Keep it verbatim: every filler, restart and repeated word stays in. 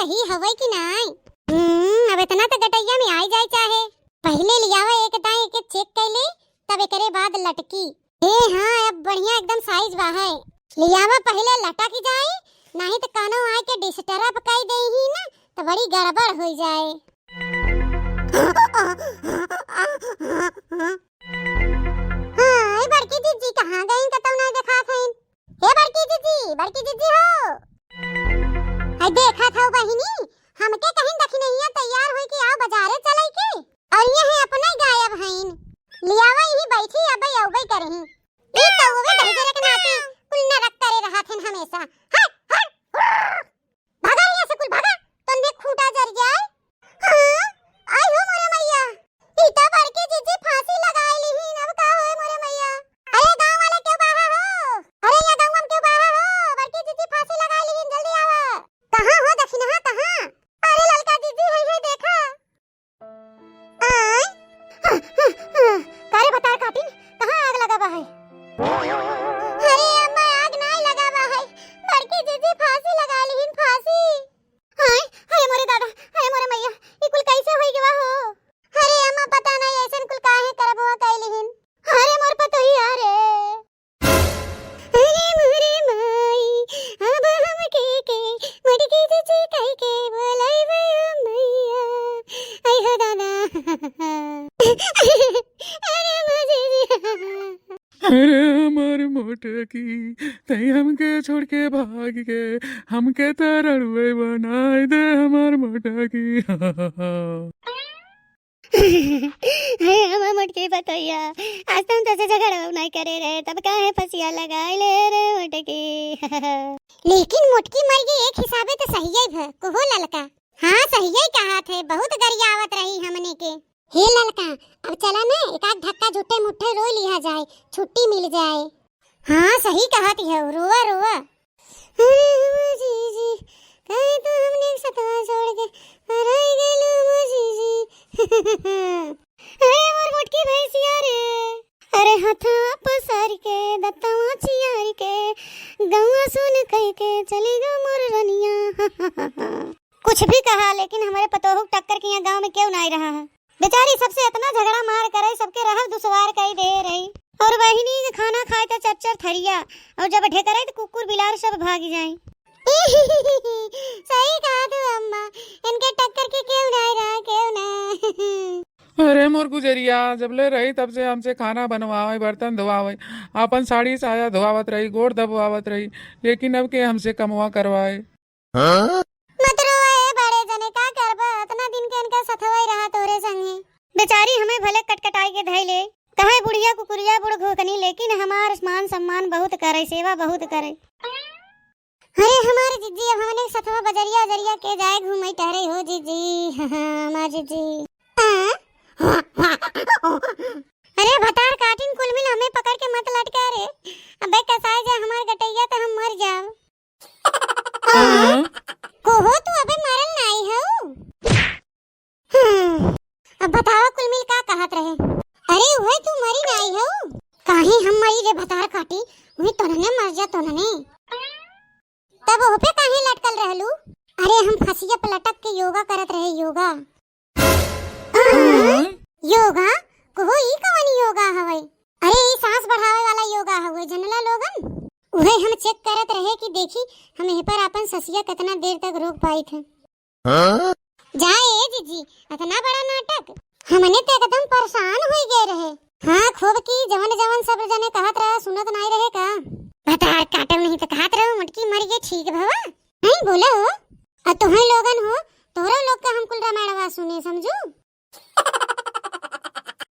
सही हवै कि नाई? हम्म, अब इतना त गटैया में आई जाए चाहे। पहिले लियावा एक दाएं एके check कर ले, तब एकरे बाद लटकी। ए हाँ, अब बढ़िया एकदम size बा है। लियावा पहिले लटक जाए, नाहीं त कानो आए के disturb कई देही ना, त बड़ी गड़बड़ होई जाए। हाँ, ए बड़की जिज्जी कहाँ गईं, कतौ नाहीं देखात हईं। ए बड़की जिज्जी, बड़की जिज्जी हो। हाय देखत हौ बहिनी, हमके कहीं दखिनहिया तैयार होई के आओ बजारे चलै के। और ये है अपने गायब हईन। लियावा यहीं बैठी, अबे अउबे करही। ई कौवे दहिजरे के नाती कुल नरक करे रहत हन हमेशा। हट, हट, हुर्र। भागा यहाँ से कुल, भागा। तन्ने खूंटा जर जाए। हाँ, आई हो मोरे मैया। ई तो बड़की जिज्जी फांसी लगाए लिहिन, अब का होए मोरे मैया? अरे गाँव वाले क्यों बाहा हो? अरे ये गाँव में क्यों बाहा हो? बड़की जिज्जी फांसी लगाए लिहिन, जल्दी आवा। कहाँ हो दखिनहा, कहाँ? अरे ललका जिज्जी है, है देखा। आय? का रे भतार काटिन, कहाँ आग लगा बा है? अरे अम्मा, आग नाई लगा बा है, बड़की जिज्जी फांसी लगा लिहिन, फांसी। हाय, हाय मोरे दादा, हाय मोरे मैया, ई कुल कैसे होई गवा हो? अरे अम्मा, पता नाई ऐसन कुल काहे करबवा कई लिहिन। अरे मोर पतोहिया रे। अरे मोरे माई, अब हमके के मोटकी जिज्जी कह के बोलाइबे ओ मैया। आई हो दादा। अरे मोर जिज्जी। अरे हमार मोटकी, तई हमके छोड़ के भाग के, हमके त रड़ुए बनाई दे हमार मोटकी। अरे हमार मोटकी पतोहिया, आज त हम तोसे झगड़ा नाई करे रहे, तब काहे फसिया लगाए ले रे मोटकी। लेकिन मोटकी मर गई, एक हिसाबे त सही है भ, कहो ललका। हाँ, सही है कहा थे, बहुत गरियावत रही हमने के। हे ललका, अब चला ना, एक आध धक्का झूठे मुट्ठे रोई लिहा जाए, छुट्टी मिल जाए। हाँ, सही कहत हौ, रोवा, रोवा। अरे हमर जीजी, काहे तू हमने के सथवा छोड़ के पराई गइलू हमर जीजी? अरे मोर मोटकी भैंसिया रे, अरे हथवा पसार के, दतवा चियार के, गौवा सुन कह के चली गो मोर रनिया। कुछ भी कहा, लेकिन हमरे पतोहू के टक्कर के यहाँ गाँव में केहू नाई रहा है। बेचारी सबसे इतना झगड़ा मार करे, सबके रहब दुश्वार कई दे रही। और बहिनी के खाना खाए त चरचर थरिया, और जब ढेकरे त कुकुर बिलार सब भाग जाए। सही कहा तू अम्मा, इनके टक्कर के केहू नाई रहा, केहू ना। अरे मोर गुजरिया, जब ले रही तब से हमसे खाना बनवावे, बर्तन धोवावे, आपन साड़ी साया धोवावत रही, गोड़ दबवावत रही, लेकिन अब के हमसे कमवा करवाए। हाँ? मत रोवा ए बड़े जने, का करबा, अतना दिन के इनका सथवई रहा तोरे संगे। बेचारी हमें भले कटकटाई के धई ले, कहे बुढ़िया कुकुरिया बुढ़ घोकनी, लेकिन हमार मान सम्मान बहुत करे, सेवा बहुत करे। अरे हमार जिज्जी, अब हमने सथवा बजरिया उजरिया के जाए घूमे टहरे हो जिज्जी, हमार जिज्जी। हाँ? अरे भतार काटिन कुल मिल हमें पकड़ के मत लटका रे, अबे कसाए जाए हमार गटैया त हम मर जाब। हाँ? कोहो तू अबे मरल नाई हऊ। हम्म, अब बतावा कुल मिल का कहत रहे। अरे उहे तू मरी नाई हऊ। काहे हम मरी रे भतार काटी, उहे तोनने मर जा तोनने। तब ओह पे काहे लटकल रहलू? अरे हम फसिया पे लटक के योगा करत रहे, योगा। हाँ? योगा? कोहो ई कवन योगा हवै? अरे ई सांस बढ़ावे वाला योगा हवै, जनला लोगन? उहे हम check करत रहे कि देखी हम एह पर आपन ससिया कितना देर तक रोक पाई थे। हाँ? जा ए जीजी, इतना बड़ा नाटक, हमने तो एकदम परेशान हो गए रहे। हाँ खूब की, जवन जवन सब जने कहत रहा सुनत नाई रहे का? भतार काटब नहीं तो कहत रहो मोटकी मर गए ठीक भवा। नहीं बोला हो, आ तुम्हें लोगन हो, तोहरो लोग का हम कुल रामायणवा सुने समझू।